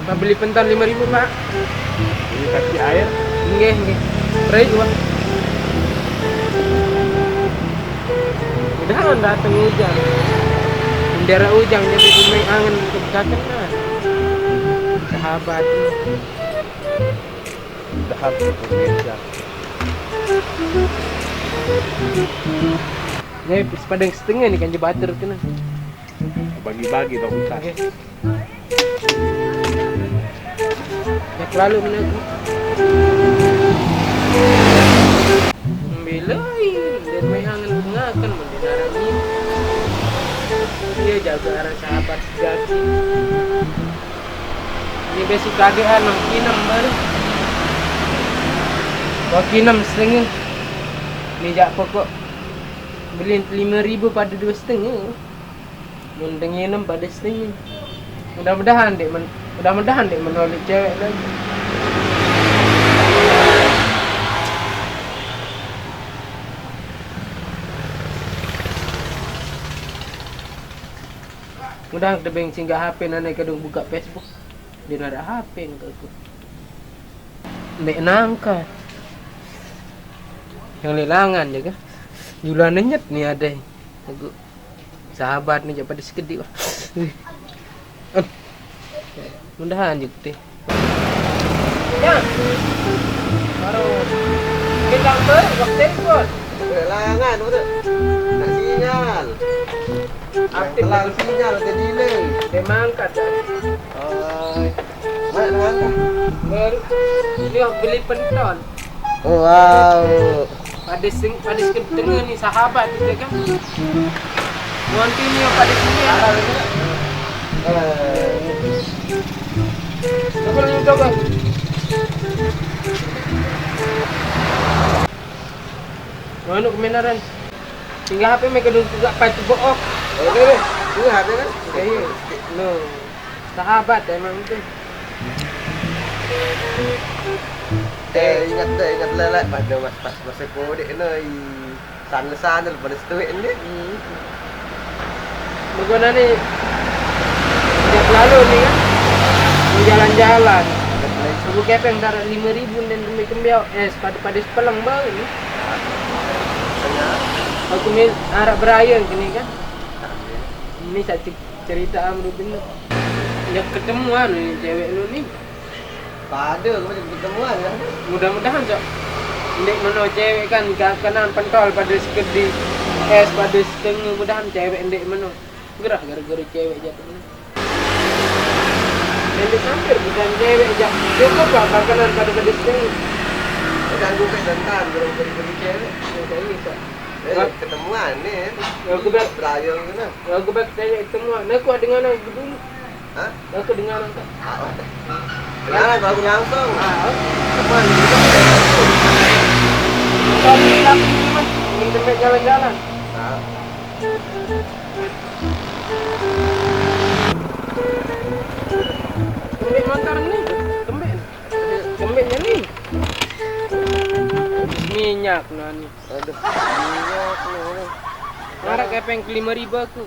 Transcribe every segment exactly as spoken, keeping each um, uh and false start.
Pak, beli pentol lima ribu, Pak. Ini kasih air. Nggih, nggih. Rai, Pak. Mudahan datang hujan. Bendera hujan jadi pemain angin untuk datang, nah. Sahabat. Mudahan Indonesia. Nih, sepadang setengah nih kan jebater kena. Bagi-bagi dong, Ustaz. Oke. Ya, lalu mana tu? Bilai, dia main hangat ngakan mendengar ini. Dia jaga arah sahabat gaji. Ini besi kagean, inem baru. Wah, inem setengah. Ini jak pokok beli lima ribu pada dua setengah. Mun tenginem pada setengah. Mudah-mudahan dek men-, mudah-mudahan dek menolak cewek lagi. Mudah tebeng singgah H P nane kadung buka Facebook. Dia nada H P ke aku. Dek nangka. Yang lelangan jaga. Julan nyet nih ada. Aku sahabat nih pada sekedik. Wih. Eh, mudahan juga teh. Ya. Baru kita ke waktu telepon. Kehilangan, betul. Nak sinyal. Aktif. Kelang sinyal ke delay. Dia mangkat dah. Oh. Mana mangkat? Baru dia beli pentol. Wow. Pada sing, pada sing tengah ni sahabat kita kan. Nanti ni pada sini. Coba lu coba. Mana kemenaran? Tinggal H P mereka dulu juga pai tu book. Oh, ni, ni. Ni H P kan? Iya. No. Sahabat emang tu. Eh, ingat tu, ingat lelak pada mas-, pas masa kodik ni. Sandal-sandal pada setuik ni. Hmm. Bukan ni. Sejak lalu ni kan. Jalan-jalan. Aku kepeng darat lima ribu dan kembali kembali. Eh, pada-pada sepelang baru ni. Aku ni arak berayan kini kan. Ini satu cerita Amru bin. Ya ketemuan ni cewek lu ni. Pada aku macam ketemuan lah. Mudah-mudahan, Cok. Ndeq meno cewek kan, ka-, kenan pentol pada sekedi, es pada setengah, mudahan cewek ndeq meno. Gerah gara-gara cewek jatuh. Ndeq hampir bukan cewek, Jak. Cukup lah makanan pada, pada setengah. Ganggu kesentan, gara-gara cewek. Ya, ini, Cok. Eh, wah. Ketemuan ni. Ya, aku ber- Berayung kena. Ya, aku ber-, cewek ketemuan. Nah, aku dengan aku dulu. Hah? Aku dengan aku. Ah, oh. Kenalan baru langsung. Ah, oh. Teman. Bukan bilang ini, Mas. Ini tempat jalan-jalan. Ah. Tempat motor ni. Tempat. Tempat ni. Minyak nani. Aduh, minyak ni. Ngarep kepeng ke lima ribu aku.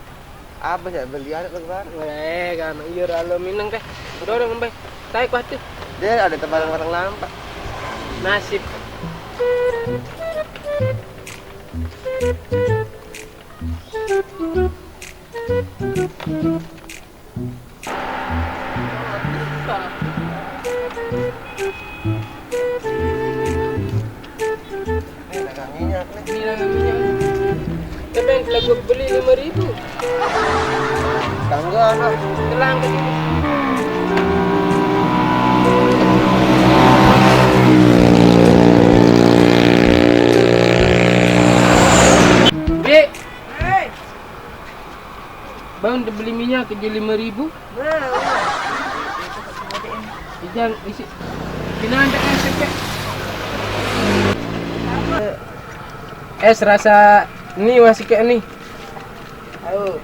Apa sih beli anak bagaimana? Eh, kan iya ralo mineng teh. Udah, udah, ngembay. Tarik waktu. Dia ada tempat orang lampak. Nasib. Ini dagang minyak nih. Ini dagang minyak. Tapi yang telah gue beli lima ribu. Tangga anak. Telang ke sini. Dek. Bang, udah beli minyak kerja lima ribu. Ijang isi. Pinanda es, Cek. Es rasa ni masih kayak ni. Tahu.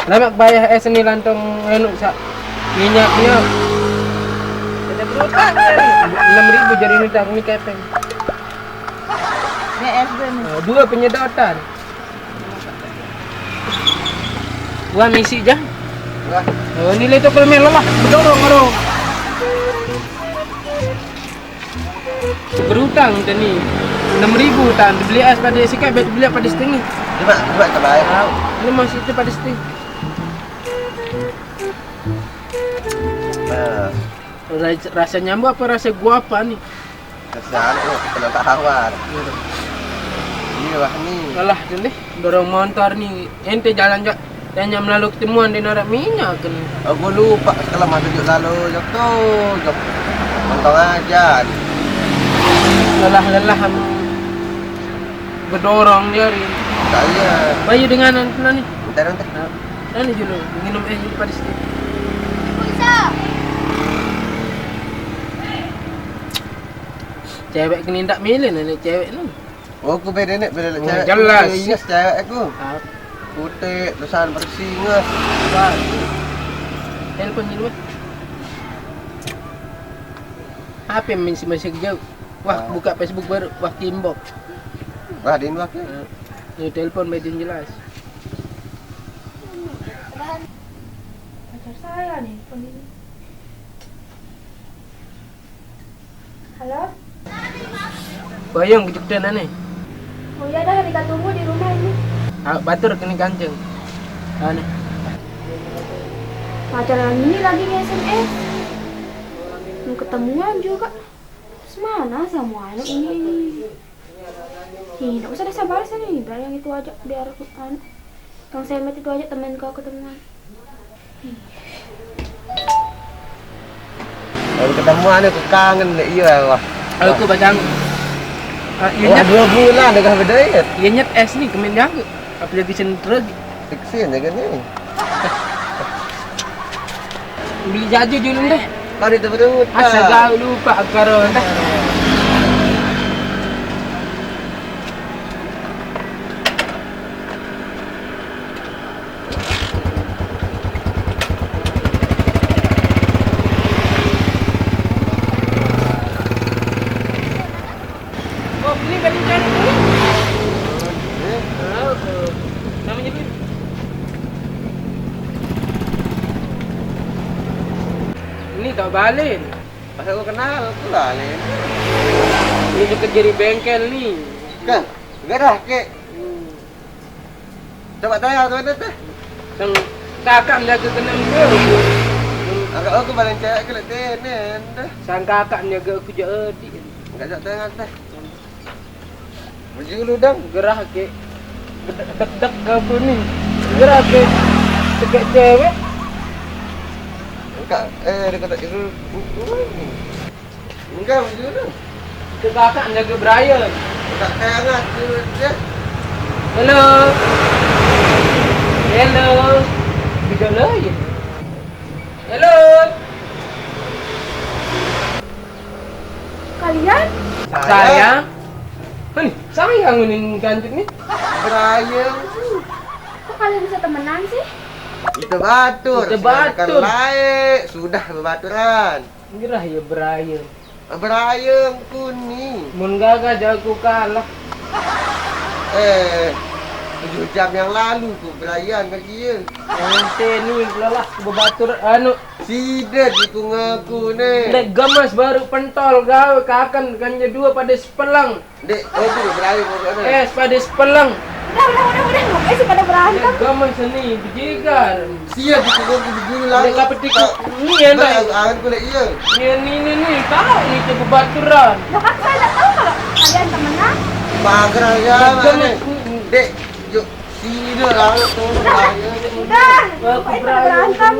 Lama bayar es ni lantong anu sa minyak ni. Ada berutang ni. Enam ribu jadi ni tak ni kepeng. Ni es ni. Eh, dua penyedotan. Wah, misi jah. Oh, nilai tu kalau main lah, bedorong orang. Berutang tadi enam ribu tan, beli es pada sikat, beli pada setengah. Cuma, cuma terbayar. Ah, ini masih itu pada setengah. Nah. Ra-, rasa nyambu apa rasa gua apa nih? Rasa anu, kena tawar. Iya. Iya lah nih. Alah, tu nih, dorong motor nih. Ente jalan jak, tanya melalui ketemuan di narak minyak kan. Aku lupa setelah masuk juk lalu, jok tu, jok. Untung aja. Lelah-lelah am-, bedorong dia ni. Tak iya. Bayu dengan anu ni. Ntar, ntar. Nah, ini dulu, minum es dulu pada sini. Cewek kena tak milih ni, cewek ni. Oh, aku beda ni, beda lah. Oh, cewek jelas. Aku ingat cewek aku. Ah. Putih, tulisan bersih, ingat. Wah. Telepon dulu, eh. Apa yang masih, masih jauh? Wah, ah, buka Facebook baru, wah, kimbok. Wah, di luar ke? Eh, ni telepon baik jelas. Pacar saya nih, telepon ini. Halo? Bayang kejepit aneh. Oh iya dah, Rika tunggu di rumah ini. Ah, batur kena kancing. Aneh. Pacar yang ini lagi nge-S M S. Mau ketemuan juga. Terus mana sama anak ini? Ih, nggak usah dah sabar sini. Biar yang itu aja, biar anu. Kang Semet itu aja temen kau ketemuan. Kalau ketemuan aku kangen deh, iya, wah. Aku bacaan. Ah, iya, wah, nyet. Dua bulan dah beda ya. Iya, nyet es nih, kemen jago. Apalagi sentro. Fixin ya kan ni. Beli jaju dulu deh. Kau itu betul. Asal kau lupa karo dah. Oh, ini balik cari dulu. Eh? Tahu tu. Namanya dulu. Ini tak balik. Pasal kau kenal pula ni. Ini juga jadi bengkel ni. Kan? Gerah ke? Coba tanya tu ada teh. Sang kakak menjaga kena muka. Agak aku paling cewek ke letih ni dah. Sang kakak menjaga aku jadi. Enggak tak tanya teh. Maju dulu dong. Gerah ke. Dek-dek ke apa ni? Gerah ke. Dekat cewek. Enggak, eh, dekat dulu. Enggak, maju dulu. Ke kakak jaga Brian. Enggak kayak anak dulu dia. Hello. Hello. Tidak lain. Hello. Kalian? Saya. Hei, saya yang ngunin kancut ni. Brian. Kok kalian bisa temenan sih? Kita batur. Kita batur. Lae, sudah berbaturan. Gerah ya Brian. Brian kuni. Mun gagah jago kalah. Eh, tujuh jam yang lalu ku Brian bagi ya. Ente ni lelah bebatur anu. Sida di ngaku ni. Dek gemes baru pentol gawe kakan ganja dua pada sepeleng. Dek, oh tu Brian pokoknya. Eh, pada sepeleng. Udah, udah, udah, udah. Ngapain sih pada berantem? Dek gemes seni bejigar. Sia di sini aku dulu lalu. Dek apa tiku? Ni ya, Dek. Angan kulit iya. Ni, ni, ni, ni. Tahu ni tu bebaturan. Lah kan saya tak tahu kalau kalian temenan. Pagar ya, mana? Dek, yuk sini lalu tu. Udah, udah. Ngapain pada berantem?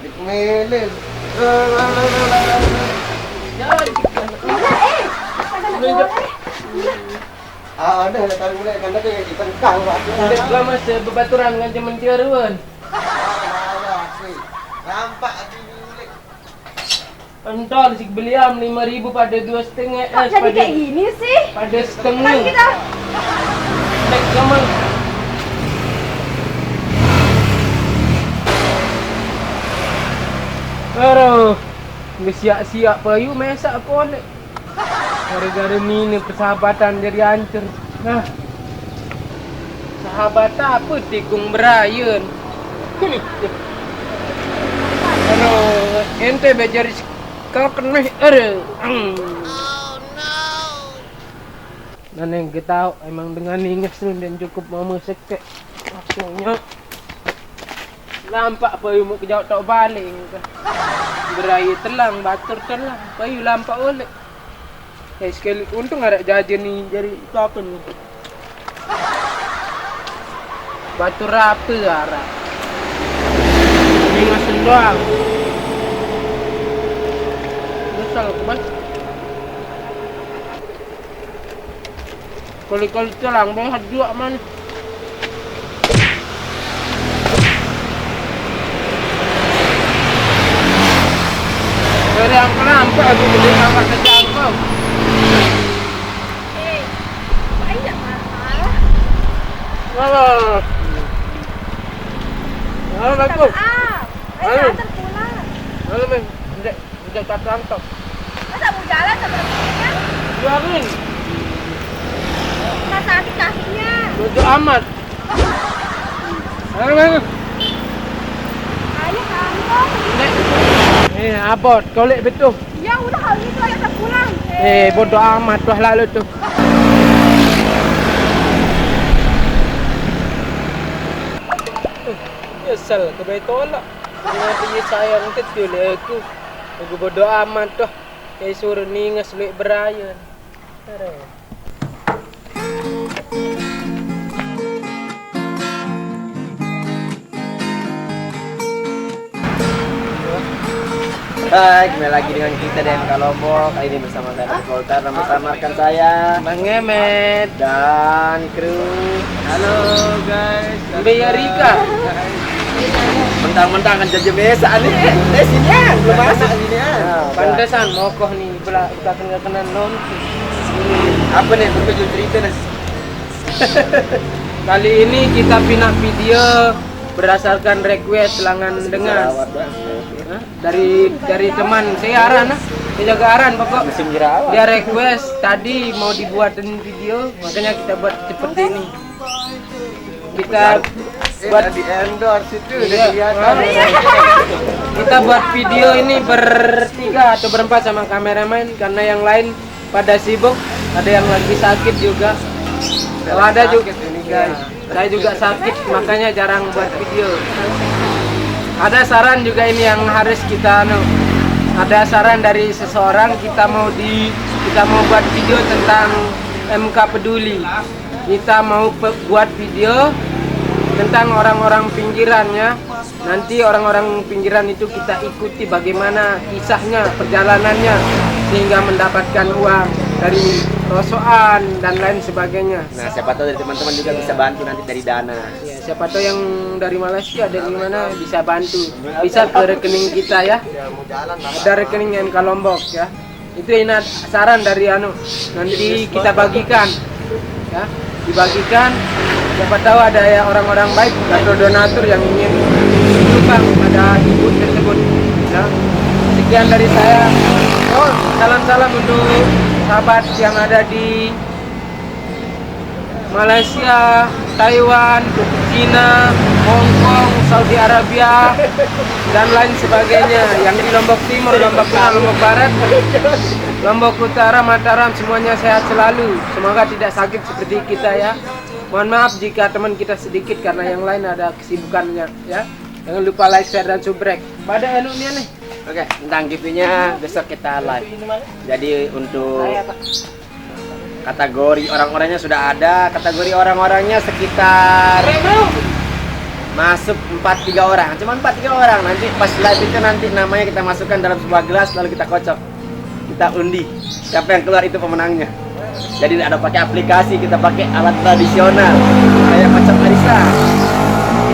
Dik melel. Udah, eh. Kagak nak keluar, eh. Udah. Ah, ada, ada tahu mulai kan ada yang ditentang waktu. Udah gua masih bebaturan dengan temen dia ruan. Nampak hati mulai. Entar si beliam lima ribu pada dua setengah. Kok es jadi pada, kayak gini sih? Pada setengah. Kan kita Tek sama. Aduh, besiak-siak payu mesak kolek. Gara-gara mine persahabatan jadi hancur. Nah. Sahabat apa tikung berayen? Ini. Ente bejari kaken meh, aduh. Hmm. Nah, neng getau emang dengan ninges nun dan cukup mau mesek ke. Maksudnya, lampak payu mau kejauh tau baling ke. Beraye telang, batur telang, payu lampak oleh. Eh, sekali untung ada jajan nih dari itu apa nih? Batur apa arah? Ini mesin doang. Nyesel aku, Bang. Kali-kali telang, Bang, dua man. Dari yang kenapa aku beli apa kejangkau? Eh, Pak, ini nggak marah-marah. Halo. Assalamualaikum. Minta maaf. Eh, Halo. Saya antar pulang. Halo, Meng. Udah, udah tak rangkap. Masa mau jalan sama temennya? Biarin. Nggak sakit kakinya. Bodo amat. Halo, Meng. Ayo, kamu. Eh, abot, golek betul. Ya udah, kalau gitu ayo kita pulang. Eh, bodo amat tuh lalu tuh. Nyesel, kebaik tolak. Ternyata dia sayang betul aku. Aku bodo amat tuh. Kayak suruh ninges luwih berayen. Keren. Hai, kembali lagi dengan kita di M K Lombok. Kali ini bersama saya David Voltar dan bersama rekan saya Bang Emet dan kru. Halo guys. Mbe ya Rika. Mentang-mentang kan jadi biasa nih. Eh, sini ya, belum masuk sini ya. Nah, udah. Pantesan mokoh nih, bela-, buka kena-kena non. Apa nih, berkejut cerita nih? Kali ini kita pindah video berdasarkan request langan dengan. Jerawat, Bang. Hah? Dari, dari teman saya Aran, ah. Saya jaga Aran pokok. Musim jerawat. Dia request tadi mau dibuatin video, makanya kita buat seperti ini. Kita buat di endorse itu udah kelihatan. Kita buat video ini bertiga atau berempat sama kameramen karena yang lain pada sibuk, ada yang lagi sakit juga. Kalau ada juga ini, guys. Saya juga sakit, makanya jarang buat video. Ada saran juga ini yang harus kita anu. Ada saran dari seseorang, kita mau di kita mau buat video tentang M K Peduli. Kita mau pe-, buat video tentang orang-orang pinggirannya. Nanti orang-orang pinggiran itu kita ikuti bagaimana kisahnya, perjalanannya, sehingga mendapatkan uang dari rosokan dan lain sebagainya. Nah, siapa tahu dari teman-teman juga bisa bantu nanti dari dana. Ya, siapa tahu yang dari Malaysia, dari mana bisa bantu. Bisa ke rekening kita ya. Ada rekening M K Lombok ya. Itu ini saran dari anu, nanti kita bagikan ya, dibagikan, siapa tahu ada ya orang-orang baik atau donatur yang ingin menyumbang pada ibu tersebut ya. Sekian dari saya. Oh, salam-salam untuk sahabat yang ada di Malaysia, Taiwan, Cina, Hong Kong, Saudi Arabia, dan lain sebagainya. Yang di Lombok Timur, Lombok Tengah, Lombok Barat, Lombok Utara, Mataram, semuanya sehat selalu. Semoga tidak sakit seperti kita ya. Mohon maaf jika teman kita sedikit karena yang lain ada kesibukannya ya. Jangan lupa like, share, dan subrek. Pada anu nih. Oke, tentang giveaway-nya besok kita live. Jadi untuk kategori orang-orangnya sudah ada, kategori orang-orangnya sekitar masuk empat tiga orang, cuma empat tiga orang. Nanti pas live itu nanti namanya kita masukkan dalam sebuah gelas lalu kita kocok, kita undi, siapa yang keluar itu pemenangnya. Jadi ada pakai aplikasi, kita pakai alat tradisional kayak macam arisan.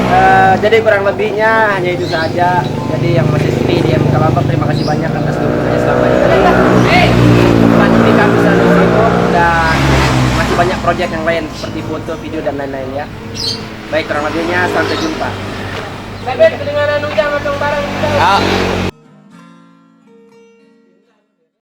Eh, jadi kurang lebihnya hanya itu saja. Jadi yang masih setia di M K Lombok, terima kasih banyak atas dukungannya selama ini. Tempat ini kami selalu sibuk dan masih banyak proyek yang lain seperti foto, video, dan lain-lain ya. Baik, kurang lebihnya sampai jumpa. Tapi kedengaran hujan macam barang kita. Ah.